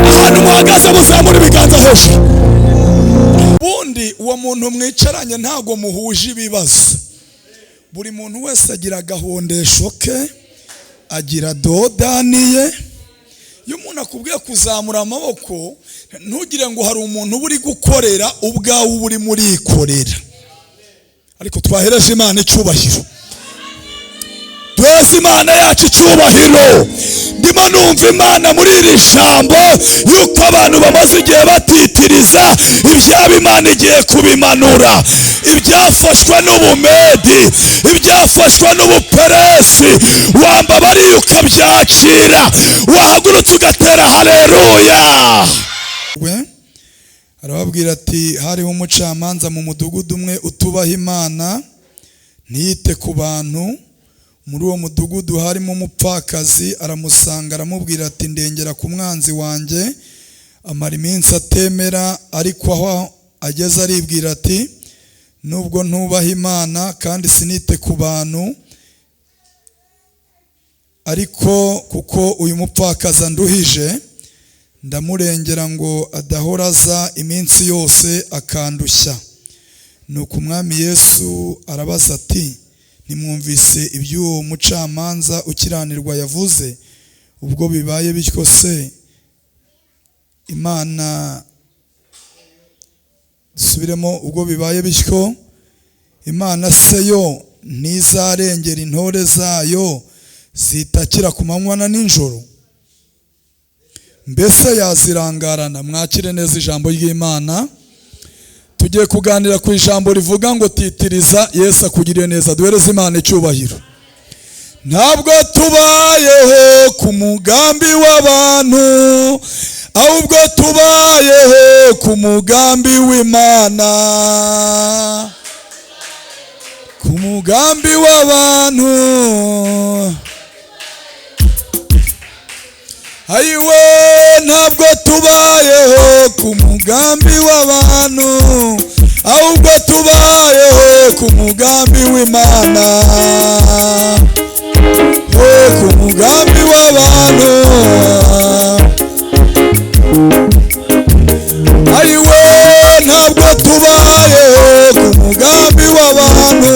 Ahantu muhagaze muzamura ibiganza hejuru. Ubundi uwo muntu mwicaranye ntago muhuje ibibazo. Buri muntu wese agira agahondesho ke, agira dodaniye. Iyo umuntu akubwiye kuzamura amaboko, ntugire ngo hari umuntu uba uri gukorera, ubwawe uba urimo urikorera. Ariko twahereje Imana icyubahiro, duhereze Imana yacu icyubahiro. Ndimo numva Imana muri iri jambo yuko abantu bamaze igihe batitiriza ibyaba, Imana igiye kubimanura. Ibyafashwe n'Ubumedi, ibyafashwe n'Ubuperesi, wamba bariye ukabyakira, wahagurutse ugatera haleluya. Arababwira ati hariho umucamanza mu mudugudu umwe utubaha Imana ntiyite ku bantu. Muri uwo mudugudu harimo umupfakazi, aramusanga aramubwira ati ndengera ku mwanzi wanjye. Amara iminsi atemera, ariko aho ageze aribwira ati nubwo ntubaha Imana kandi sinite ku bantu, ariko kuko uyu mupfakazi anduhije ndamurengera ngo adahora aza iminsi yose akandushya. Nuko Umwami Yesu arabaza ati ntimwumvise iby'uwo mucamanza ukiranirwa yavuze? Ubwo bibaye bityo se Imana, dusubiremo, ubwo bibaye bityo Imana se yo ntizarengera intore zayo zitakira ku manywa na nijoro? Mbese yazirangarana? Mwakire neza ijambo ry'Imana. Tugiye kuganira ku ijambo rivuga ngo titiriza Yesu akugiriye neza. Duhereze Imana icyubahiro. Ntabwo tubayeho ku mugambi w'abantu, ahubwo tubayeho ku mugambi w'Imana. Ku mugambi w'abantu Ayiwe, ntabwo tubayeho ku mugambi w'abantu, ahubwo tubayeho ku mugambi w'Imana. Ku mugambi w'abantu. Ayiwe, ntabwo tubayeho ku mugambi w'abantu,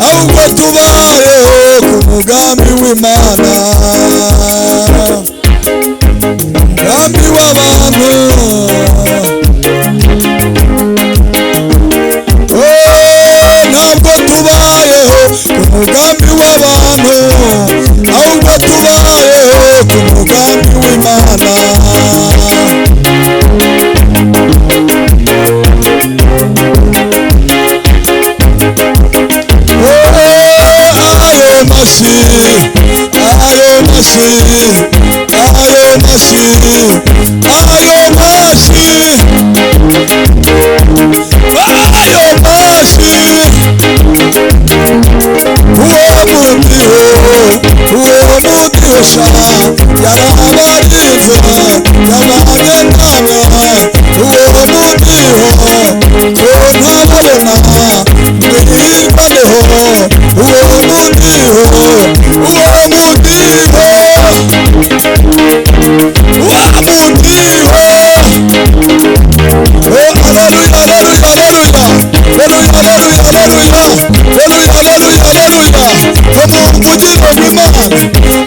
ahubwo tubayeho ku mugambi w'Imana. Mugambi w'abantu. Ntabwo tubayeho ku mugambi w'abantu, ahubwo tubayeho ku mugambi w'Imana. Ayo mashyi, ayo mashyi, ayo mashyi, ayo mashyi, ayo mashyi. Uwo mudiho sha yarabarinze, yabanye nawe. Uwo mudiho ko ntababona mwirwaneho. Uwo mudiho, uwo mudiho, uwo mudiho. Oh, haleluya, haleluya, haleluya, haleluya, haleluya, haleluya, haleluya, haleluya. Mumvugire w'Imana,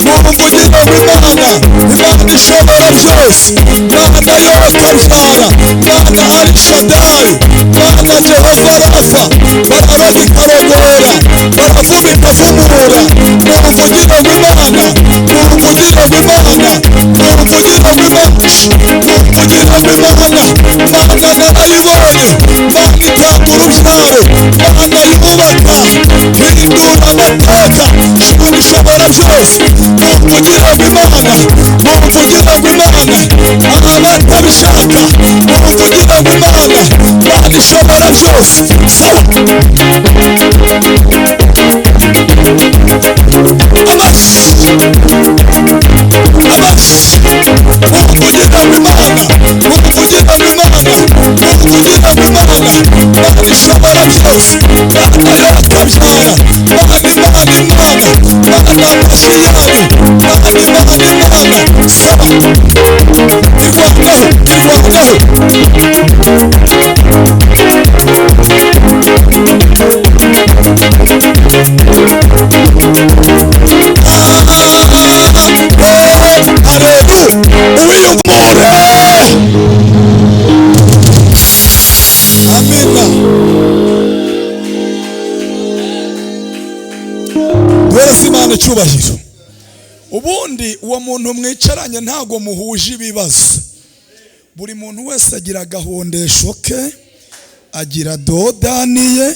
mumvugire w'Imana, Imana ishobora byose, Imana yokabyara, Imana Alishadai, Imana Jehova Rafa, bararoga ikarogora, baravuma ikavumura. Mumvugire w'Imana, mumvugire w'Imana, mumvugire w'Imana, mumvugire w'Imana. Imana narayibonye, Imana itanga urubyaro, Imana yubaka, hindura amateka, Imana ishobora byose. Mumvugire w'Imana, mumvugire w'Imana, abatabishaka, mumvugire w'Imana, Imana ishobora byose. Sawa. Amashyi, amashyi. Mumvugire w'Imana, mumvugire w'Imana, mumvugire w'Imana, Imana ishobora byose, Imana yokabyara, Imana, Imana, Imana, Imana amashyi yanyu, Imana, Imana, Imana. Sawa. Irwanaho, irwanaho. Haleluya. Uwiyumure. Amina. Duhereze Imana icyubahiro. Ubundi uwo muntu mwicaranye ntabwo muhuje ibibazo. Buri muntu wese agira agahondesho ke, agira dodaniye.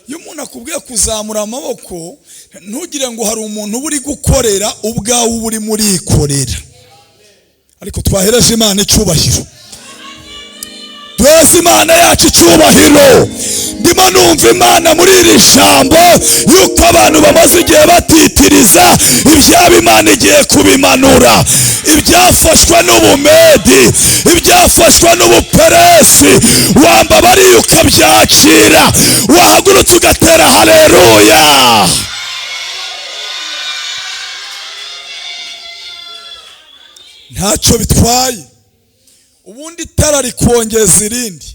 Iyo umuntu akubwiye kuzamura amaboko, ntugire ngo hari umuntu uba uri gukorera, ubwawe uba urimo urikorera. Ariko twahereje Imana icyubahiro. Duhereze Imana yacu icyubahiro. Ndimo numva Imana muri iri jambo yuko abantu bamaze igihe batitiriza ibyaba, Imana igiye kubimanura. Ibyafashwe n'Ubumedi, ibyafashwe n'Ubuperesi, wamba bariye ukabyakira, wahagurutse ugatera haleluya. Ntacyo bitwaye. Ubundi itara rikongeza irindi.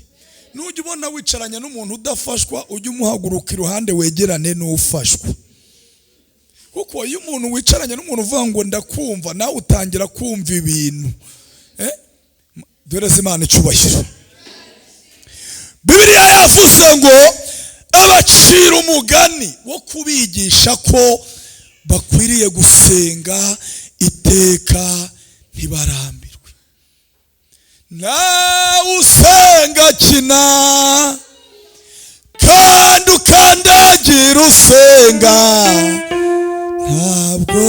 Nujya ubona wicaranye n'umuntu udafashwa, ujye umuhaguruka iruhande wegerane n'ufashwa. Kuko iyo umuntu wicaranye n'umuntu uvuga ngo ndakumva, nawe utangira kumva ibintu. Duhereze Imana icyubahiro. Bibiliya yavuze ngo abacira umugani wo kubigisha ko bakwiriye gusenga iteka ntibarambirwe. Nawe usenga kina kandi ukandagira usenga, ntabwo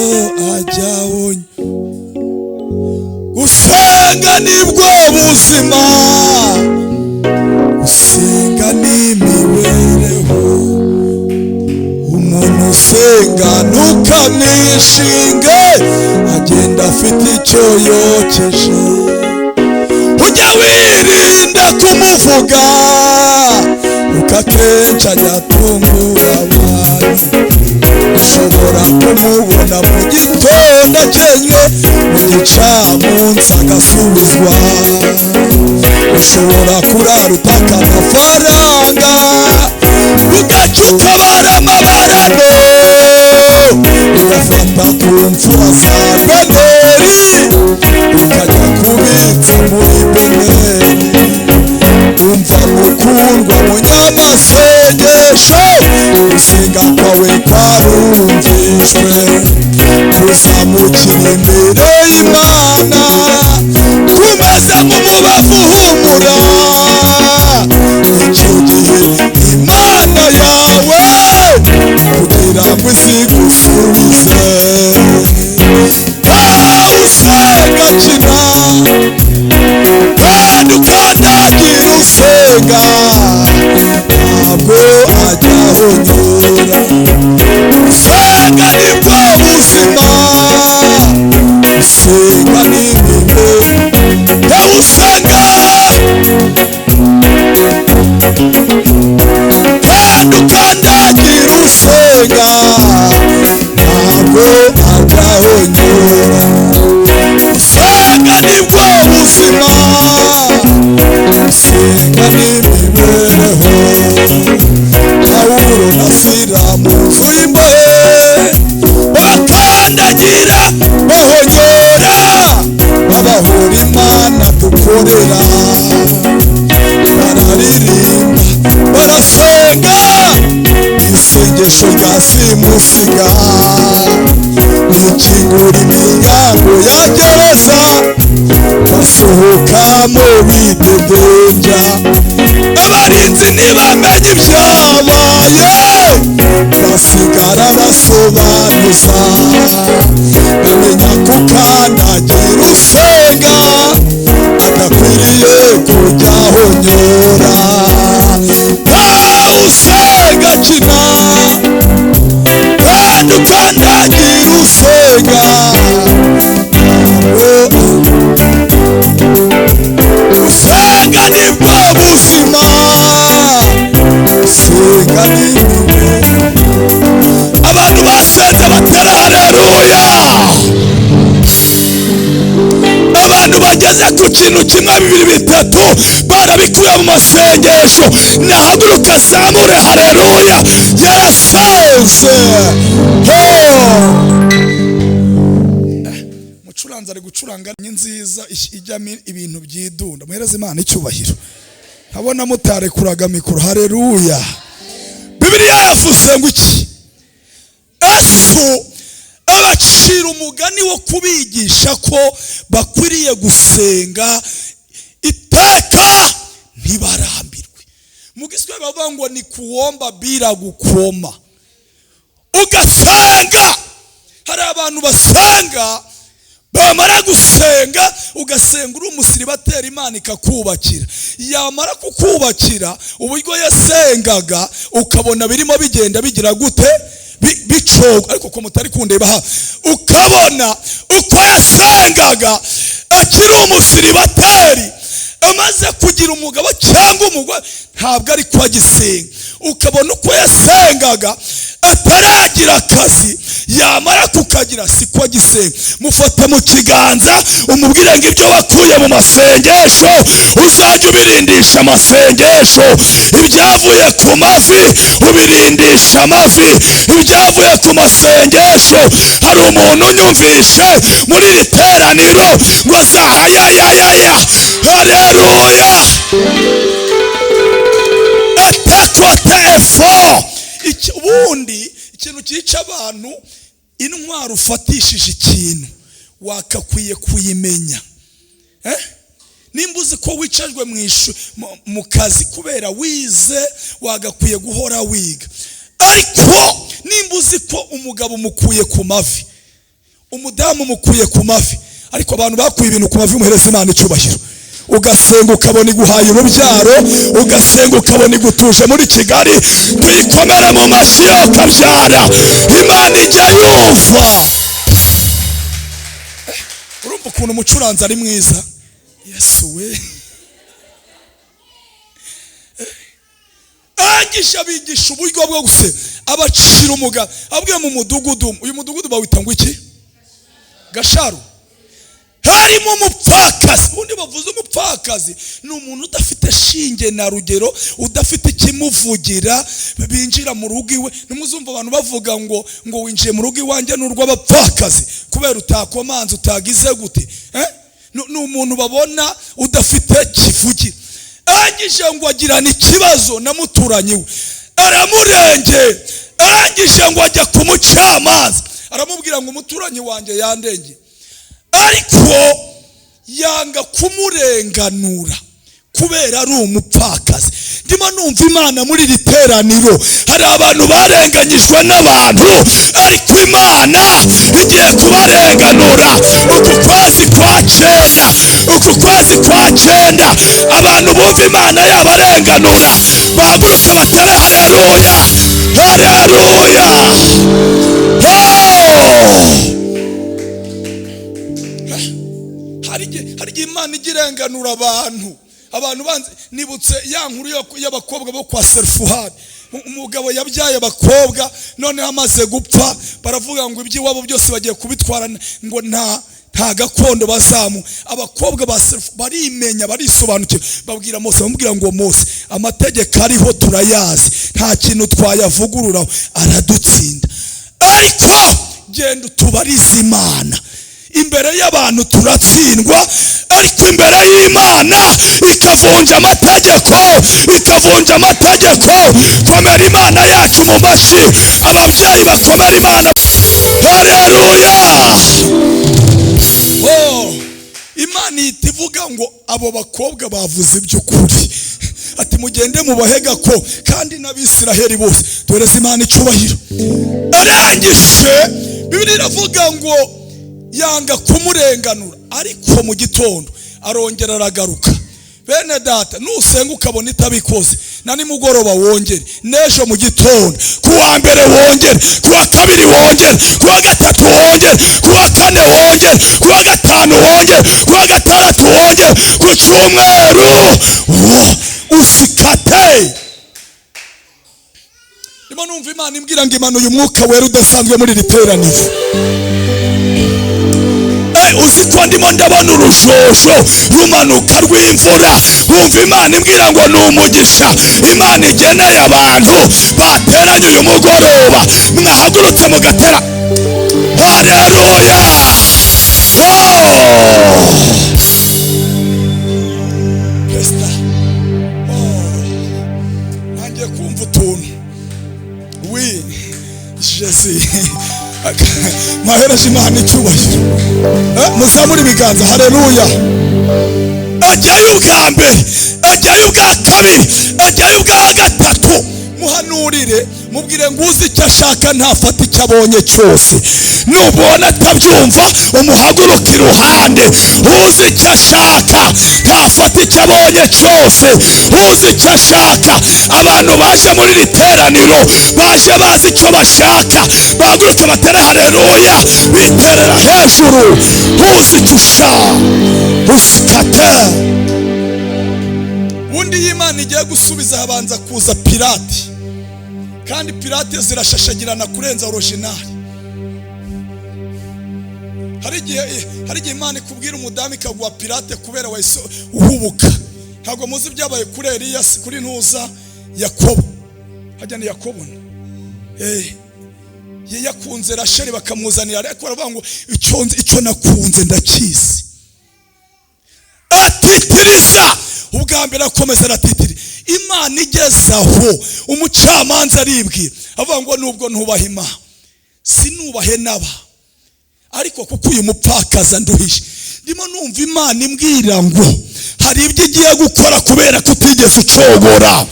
ajya unywa. Gusenga nibwo buzima, gusenga ni imibereho. Umuntu usenga Usenga ntukamwishinge, agenda afite icyo yokeje. Ujya wirinda kumuvuga, kuko akenshi ajya atungura abantu. Ushobora kumubona mu gitondo akenywe, mu gicamunsi agasubizwa. Ushobora kurara utaka amafaranga, ugaca ukabara amabarano, ugafata ku mfura za beneri, ukajya kubitsa muri beneri. Umva mukundwa munyamasengesho, gusenga kwawe kwarumvishwe, kuzamukira imbere y'Imana, kumeze nk'umubavu uhumura. Icyo gihe Imana yawe kugira ngo izigusubize. Usenga kina kandi ukandagira usenga, ntabwo ajya ahonyora. Usenga nibwo buzima, usenga n'imibereho, usenga kandi ukandagira usenga, ntabwo ajya ahonyora. Usenga nibwo buzima, usenga n'imibereho. Pawulo na Sila mu nzu y'imbohe bakandagira bahonyora, babahora Imana dukorera. Bararirimba barasenga, isengesho rya simusiga rikingura imiryango ya gereza, basohokamo bidegembya. Abarinzi ntibamenye ibyabaye, basigara basobanuza, bamenya kukandagira usenga adakwiriye kujya ahonyora. Usenga kina kandi ukandagira usenga, usenga nibwo buzima, usenga n'imibereho. Abantu basenze batera haleluya. Abantu bageze ku kintu kimwe, bibiri, bitatu, barabikuye mu masengesho. Nahaguruka zamure haleluya, yarasenze. Mucuranzi ari gucuranga ni nziza ijyamo ibintu byidunda. Muhereze Imana icyubahiro. Nkabona mutarekuraga mikoro. Haleluya. Bibiliya yavuze ngo iki? Yesu abacira umugani wo kubigisha ko bakwiriye gusenga iteka ntibarambirwe. Mu Giswahili bavuga ngo ni kuomba bila gukoma. Ugasenga. Hari abantu basenga, bamara gusenga ugasenga uri umusiribateri, Imana ikakubakira. Yamara kukubakira, uburyo yasengaga ukabona birimo bigenda bigira gute, bicoga. Ariko ko mutari kundeba ha, ukabona uko yasengaga akiri umusiribateri, amaze kugira umugabo cyangwa umugore ntabwo ari ko agisenga. Ukabona uko yasengaga ataragira akazi, yamara kukagira siko agisenga. Mufate mu kiganza umubwire ngo ibyo wakuye mu masengesho uzajya ubirindisha amasengesho, ibyavuye ku mavi ubirindisha amavi, ibyavuye ku masengesho. Hari umuntu unyumvishe muri iri teraniro ngo azahayayayaya. Haleluya. Atakote efo. Ubundi ikintu cyica abantu, intwaro ufatishije ikintu wakakwiye kuyimenya. Nimba uzi ko wicajwe mu kazi kubera wize, wagakwiye guhora wiga. Ariko nimba uzi ko umugabo umukuye ku mavi, umudamu umukuye ku mavi, ariko abantu bakuye ibintu ku mavi, muhereze Imana icyubahiro. Ugasenga ukabona iguhaye urubyaro, ugasenga ukabona igutuje muri Kigali. Tuyikomere mu mashyi yo kabyara. Imana ijya yumva. Urumva ukuntu umucuranzi ari mwiza? Yesu we. Arangije abigisha uburyo bwo gusenga, abacira umugani, abwiye mu mudugudu. Uyu mudugudu bawita ngo iki? Gasharu. Harimo umupfakazi. Ubundi bavuze umupfakazi ni umuntu udafite shinge na rugero, udafite ikimuvugira. Binjira mu rugo iwe, nimuzumva abantu bavuga ngo winjiye mu rugo iwanjye ni urw'abapfakazi, kubera utakomanze, utagize gute. Ni umuntu babona udafite kivugira. Arangije ngo agirana ikibazo na muturanyi we, aramurengera. Arangije ngo ajya ku mucamanza, aramubwira ngo umuturanyi wanjye yandengeye, ariko yanga kumurenganura kubera ari umupfakazi. Ndimo numva Imana muri iri teraniro, hari abantu barenganyijwe n'abantu, ariko Imana igiye kubarenganura. Uku kwezi kwa cyenda, uku kwezi kwa cyenda, abantu bumva Imana yabarenganura bahaguruke batere haleluya, haleluya. Hari igihe Imana ijya irenganura abantu. Abantu banze. Nibutse ya nkuru y'abakobwa bo kwa Serufuhari. Umugabo yabyaye abakobwa, noneho amaze gupfa baravuga ngo iby'iwabo byose bagiye kubitwara, ngo nta gakondo bazamu. Abakobwa ba Serufuhari barimenya, barisobanukirwa, babwira Mose, bamubwira ngo Mose, amategeko ariho turayazi, nta kintu twayavugururaho, aradutsinda, ariko genda utubarize Imana. Imbere y'abantu turatsindwa, ariko imbere y'Imana ikavunja amategeko, ikavunja amategeko. Komera Imana yacu mu mashyi, ababyeyi bakomera Imana. Haleluya. Oh, Imana ihita ivuga ngo abo bakobwa bavuze iby'ukuri, ati mugende mubahe gako, kandi n'Abisiraheli bose. Duhereze Imana icyubahiro. Arangije Bibiliya iravuga ngo yanga kumurenganura, ariko mu gitondo arongera aragaruka. Bene data, nusenga ukabona itabikoze, na nimugoroba wongere, n'ejo mu gitondo, ku wa mbere wongere, ku wa kabiri wongere, ku wa gatatu wongere, ku wa kane wongere, ku wa gatanu wongere, ku wa gatandatu wongere, ku cyumweru usikate. Ndimo numva Imana imbwira ngo imanuye umwuka wera udasanzwe muri iri teraniro. Uzi ko ndimo ndabona urushosho rumanuka rw'imvura, nkumva Imana imbwira ngo ni umugisha Imana igeneye abantu bateranye uyu mugoroba. Mwahagurutse mugatera haleluya. Pastor, ntangiye kumva utuntu. Oui, Jésus. Mwahereje Imana icyubahiro. Muzamure ibiganza, haleluya. Ajyayo ubwa mbere, ajyayo ubwa kabiri, ajyayo ubwa gatatu. Muhanurire, mubwire ngo uzi icyo ashaka ntafata icyo abonye cyose. Nubona atabyumva umuhaguruke iruhande. Uzi icyo ashaka ntafata icyo abonye cyose. Uzi icyo ashaka. Abantu baje muri iri teraniro baje bazi icyo bashaka, bahaguruke batere haleluya, biterera hejuru. Uzi icyo ushaka usikate. Ubundi iyo Imana igiye gusubiza habanza kuza pirate, kandi pirate zirashashagirana kurenza original. Hari igihe Imana ikubwira umudamu ikaguha pirate kubera wahise uhubuka. Ntabwo muzi ibyabaye kuri Eliya, kuri ntuza Yakobo. Hajya ni Yakobo. Ye yakunze Rasheli bakamuzanira, ariko baravuga ngo icyo nakunze ndakizi. Atitiriza ubwa mbere, akomeza aratitiri. Imana igeze aho umucamanza aribwira avuga ngo nubwo ntubaha Imana sinubahe naba, ariko kuko uyu mupfakazi anduhije. Ndimo numva Imana imbwira ngo hari ibyo igiye gukora kubera ko utigeze ucogora.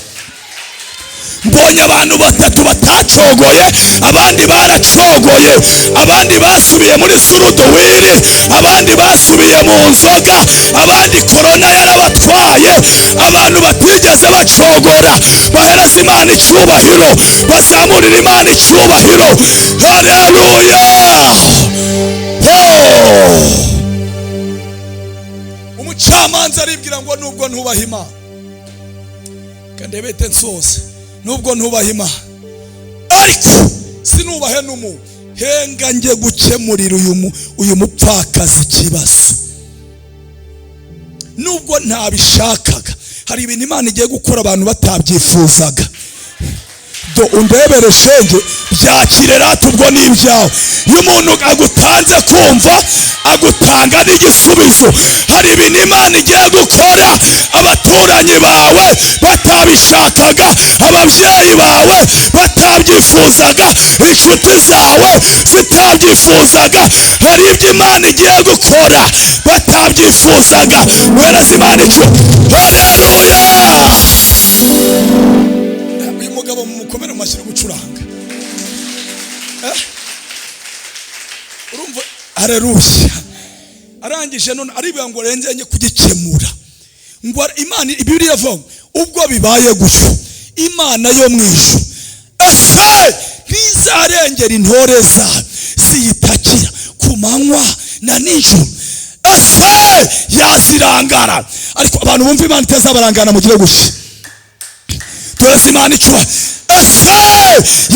Mbonye abantu batatu batacogoye, abandi baracogoye, abandi basubiye muri suruduwiri, abandi basubiye mu nzoga, abandi korona yarabatwaye. Abantu batigeze bacogora bahereza Imana icyubahiro, bazamurira Imana icyubahiro. Haleluya! Umucamanza aribwira ngo nubwo ntubaha Imana, kandebete nsoze, nubwo ntubaha Imana ariko sinubahe n'umuntu, henga nge gukemurira uyu mupfakazi ikibazo. Nubwo ntabishakaga, hari ibintu Imana igiye gukora abantu batabyifuzaga. Do undebere shenge, byakire rata, ubwo ni ibyawe. Iyo umuntu agutanze kumva, agutanga n'igisubizo. Hari ibintu Imana igiye gukora abaturanyi bawe batabishakaga, ababyeyi bawe batabyifuzaga, inshuti zawe zitabyifuzaga. Hari ibyo Imana igiye gukora batabyifuzaga. Wereza Imana icyo. Haleluya! Uyu mugabo mumukomere mu mashyi gucuranga. Urumva, haleluya. Arangije none aribwira ngo renze njye kugikemura. Ngo Imana, Bibiliya ivuga ubwo bibaye gutyo, Imana yo mu ijuru ese ntizarengera intore zayo ziyitakira ku manywa na nijoro? Ese yazirangara? Ariko abantu bumva Imana itazabarangana, mugire gutya. Turese Imana icuba. Ese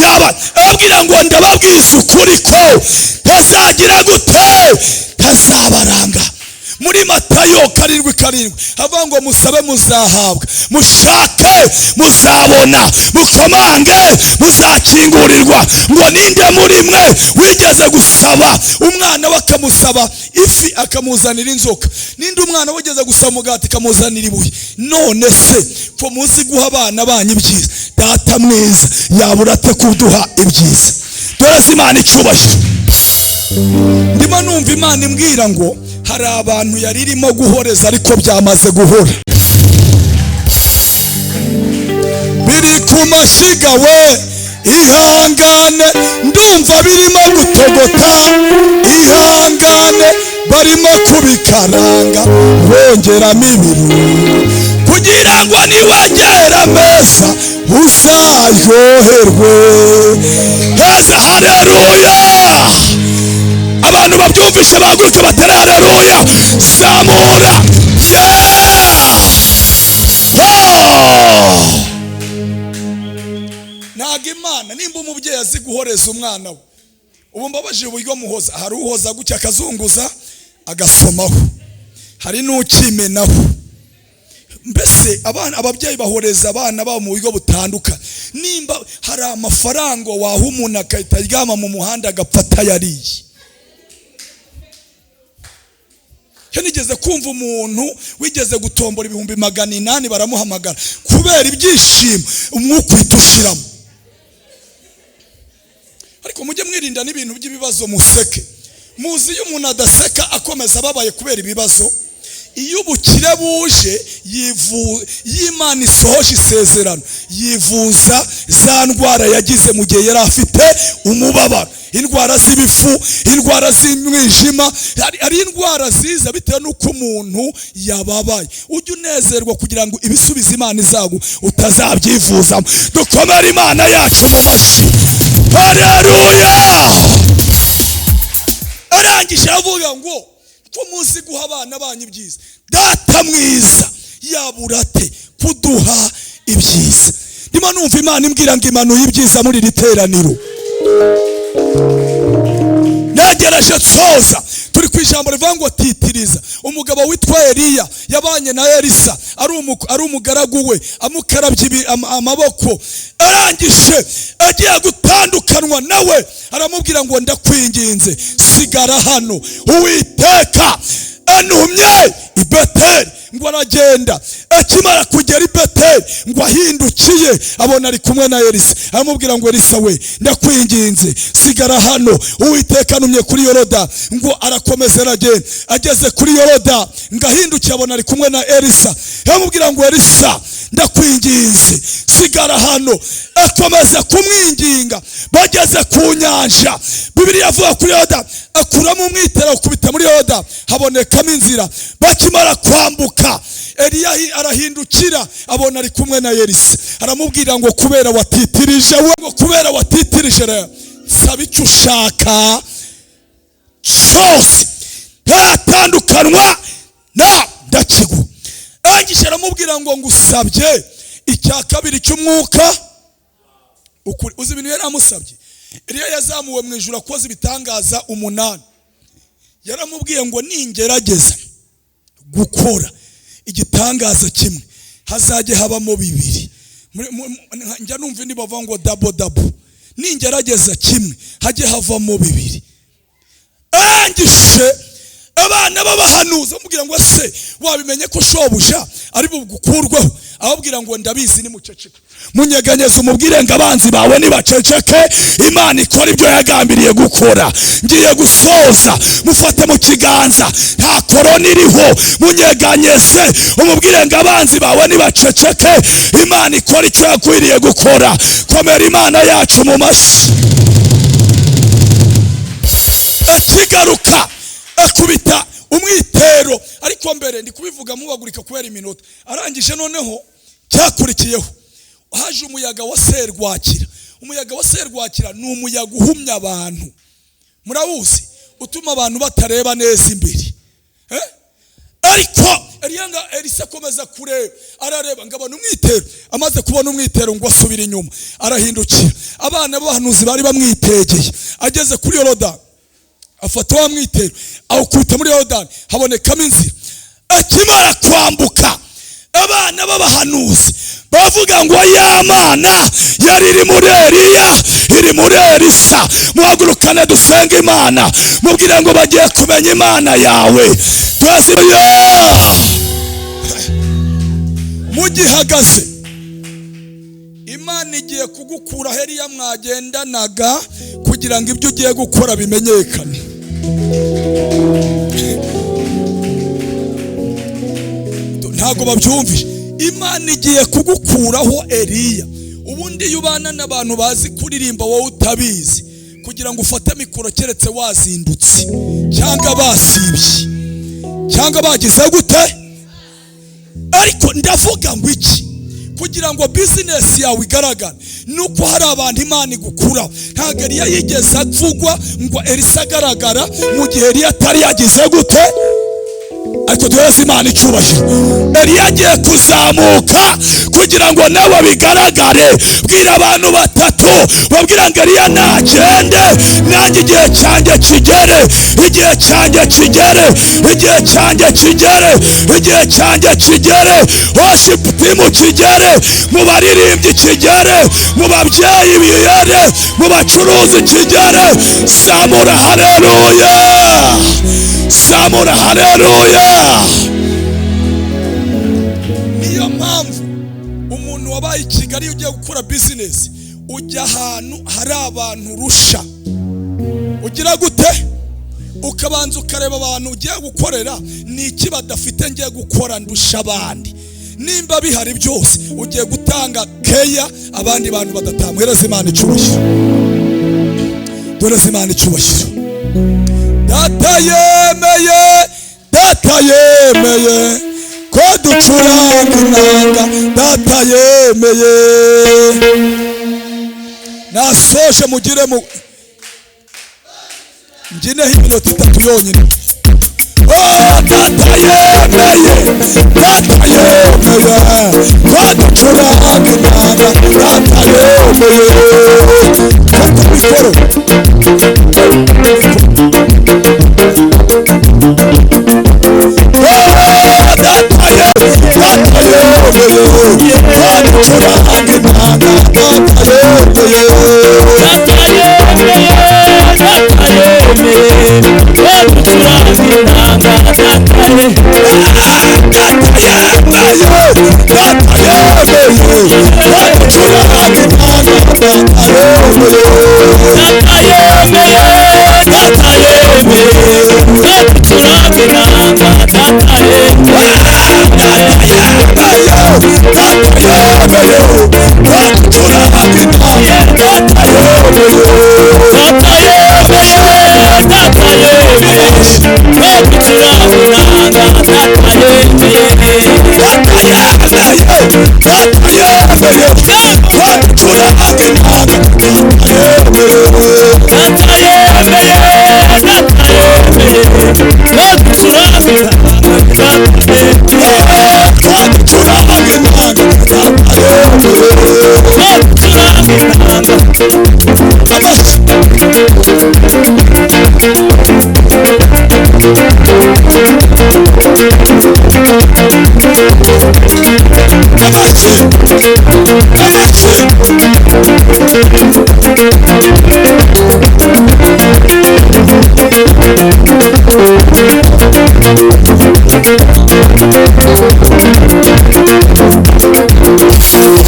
yaba ababwira ngo ndababwiza ukuri ko tazagira gute, tazabaranga. Muri Matayo 7:7 havuga ngo musabe muzahabwa, mushake muzabona, mukomange muzakingurirwa. Ngo ninde muri mwe wigeze gusaba umwana we akamusaba ifi akamuzanira inzoka? Ninde umwana wigeze gusaba umugati akamuzanira ibuye? None se ko muzi guha abana banyu ibyiza, Data mwiza yabura ate kuduha ibyiza? Dore Imana icyubahiro. Ndimo numva Imana imbwira ngo hari abantu yari irimo guhoreza ariko byamaze guhora. Biri ku mashyiga we, ihangane, ndumva birimo gutogota, ihangane, barimo kubikaranga bongeramo ibirungo kugira ngo niwegera ameza uzaryoherwe. Heza, haleluya! Abantu babyumvishe bahaguruke batere haleluya. Zamura. Ntago Imana, nimba umubyeyi azi guhoreza umwana we, ubu mbabajije uburyo muhoza. Hari uhoza gutya akazunguza agasomaho, hari n'ukimenaho. Mbese abana, ababyeyi bahoreza abana babo mu buryo butandukanye. Nimba hari amafaranga waha umuntu akahita aryama mu muhanda agapfa atayariye. Nigeze kumva umuntu wigeze gutombora 800,000 baramuhamagara kubera ibyishimo, umwuka uhita ushiramo. Ariko mujye mwirinda n'ibintu by'ibibazo, museke. Muzi iyo umuntu adaseka akomeza ababaye kubera ibibazo. Iyo ubukire buje, y'Imana isohoje isezerano, yivuza za ndwara yagize mu gihe yari afite umubabaro. Indwara z'ibifu, indwara z'umwijima, hari indwara ziza bitewe n'uko umuntu yababaye. Ujye unezerwa kugira ngo ibisubizo Imana izagu utazabyivuzamo. Dukomere Imana yacu mu mashyi. Haleluya! Arangije avuga ngo ko muzi guha abana banyu ibyiza, Data mwiza yabura ate kuduha ibyiza? Ndimo numva Imana imbwira ngo imanuye ibyiza muri iri teraniro. Negereje nsoza, turi ku ijambo rivuga ngo titiriza. Umugabo witwa Eliya yabanye na Elisa ari umugaragu we, amukarabye amaboko. Arangije agiye gutandukanwa nawe, aramubwira ngo ndakwinginze sigara hano, Uwiteka antumye i Beteli. Ngo aragenda, akimara kugera i Beteli ngo ahindukiye abona ari kumwe na Elisa. Aramubwira ngo Elisa we ndakwinginze sigara hano, Uwiteka antumye kuri Yoroda. Ngo arakomeza aragenda, ageze kuri Yoroda ngo ahindukiye abona ari kumwe na Elisa. Aramubwira ngo Elisa Ndakwinginze, sigara hano. Akomeza kumwinginga. Bageze ku nyanja, Bibiliya avuga kuri Yoda, akuramo umwitero akubita muri Yoda, habonekamo inzira. Bakimara kwambuka, Eliya arahindukira abona ari kumwe na Elisa, aramubwira ngo kubera watitirije we, ngo kubera watitirije rero, saba icyo ushaka cyose, ntatandukanwa na ndakiguha. Arangije aramubwira ngo ngusabye icya kabiri cy'umwuka ukuri. Uzi ibintu yari amusabye? Eliya yazamuwe mu ijuru akoze ibitangaza 8. Yaramubwiye ngo ningerageza gukora igitangaza kimwe hazajye habamo 2. Njya numva indi bavuga ngo dabo dabo. Ningerageza kimwe hajye havamo 2. Arangije abana b'abahanuzi bamubwira ngo se wabimenye ko shobuja ari bugukurweho? Ababwira ngo ndabizi, ni muceceke. Munyeganyeze umubwire ngo abanzi bawe nibaceceke, Imana ikora ibyo yagambiriye gukora. Ngiye gusoza, mufate mu kiganza, nta korona iriho. Munyeganyeze umubwire ngo abanzi bawe nibaceceke, Imana ikora icyo yakwiriye gukora. Komera Imana yacu mu mashyi. Akigaruka akubita umwitero, ariko mbere ndi kubivuga mubagurika kubera iminota. Arangije noneho cyakurikiyeho haje umuyaga wa serwakira. Umuyaga wa serwakira ni umuyaga uhumya abantu, murawuzi, utuma abantu batareba neza imbere. Ariko Elisa akomeza kureba, arareba ngo abona umwitero. Amaze kubona umwitero ngo asubira inyuma, arahindukira. Abana b'abahanuzi bari bamwitegeye. Ageze kuri Yorodani afata wa mwitero awukubita muri Yorodani, habonekamo inzira. Akimara kwambuka, abana b'abahanuzi bavuga ngo ya Mana yari iri muri Eliya iri muri Elisa. Muhagurukane dusenge Imana, mubwire ngo bagiye kumenya Imana yawe. Mugihagaze, Imana igiye kugukura heriya mwagendanaga kugira ngo ibyo ugiye gukora bimenyekane. Ntabwo babyumvise. Imana igiye kugukuraho Eliya. Ubundi iyo ubana n'abantu bazi kuririmba wowe utabizi, kugira ngo ufate mikoro keretse wazindutse cyangwa basibye cyangwa bagize gute. Ariko ndavuga ngo iki, kugira ngo business yawe igaragare nuko hari abantu Imana igukura. Ntabwo Eliya yigeze avugwa ngo Elisa agaragara mu gihe Eliya atari yagize gute. Ariko duhereze Imana icyubahiro. Eliya agiye kuzamuka kugira ngo nawe bigaragare. Bwira abantu batatu, babwira ngo Eliya nagende, nanjye igihe cyanjye kigere, igihe cyanjye kigere, igihe cyanjye kigere, igihe cyanjye kigere. Worship team kigere, mu baririmbyi kigere, mu babyeyi bigere, mu bacuruzi kigere. Samura haleluya, samura haleluya. Niyo mpamvu umuntu wabaye i Kigali ugiye gukora business, ujya ahantu hari abantu rusha, ugira gute, ukabanza ukareba abantu ugiye gukorera ni iki badafite, ngiye gukora ndusha abandi. Nimba bihari byose ugiye gutanga keya abandi bantu badatanga. Hereza Imana icyubahiro, doreza Imana icyubahiro. Data yemeye, Data yemeye ko ducuranga inanga, Data yemeye. Nasoje, mugire mu ngineho iminota 3 yonyine. Oh, Data yemeye, Data yemeye ko ducuranga inanga, Data yemeye. Fata mikoro. Data yemeye ko ducuranga inanga. Data yemeye, Data yemeye, Data yemeye ko ducuranga inanga. Data yemeye, Data yemeye, Data yemeye ko ducuranga inanga. Data yemeye, Data yemeye, Data yemeye ko ducuranga inanga. Data yemeye ko ducuranga inanga. Data yemeye ko ducuranga inanga. Amashyi. Amashyi. Amashyi. Sawa.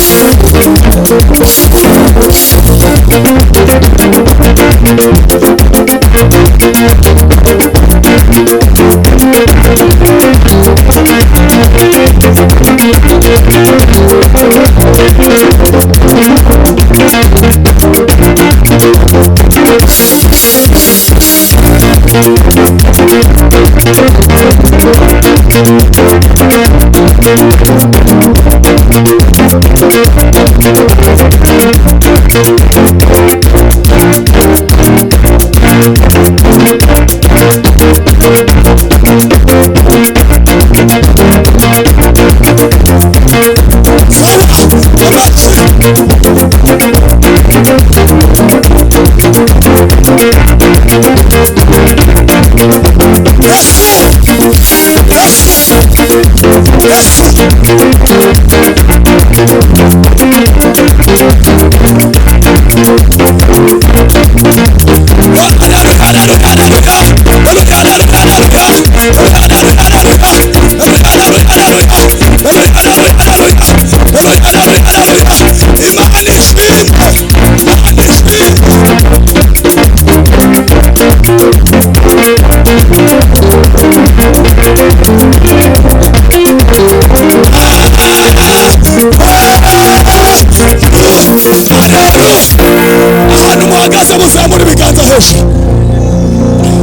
Amashyi.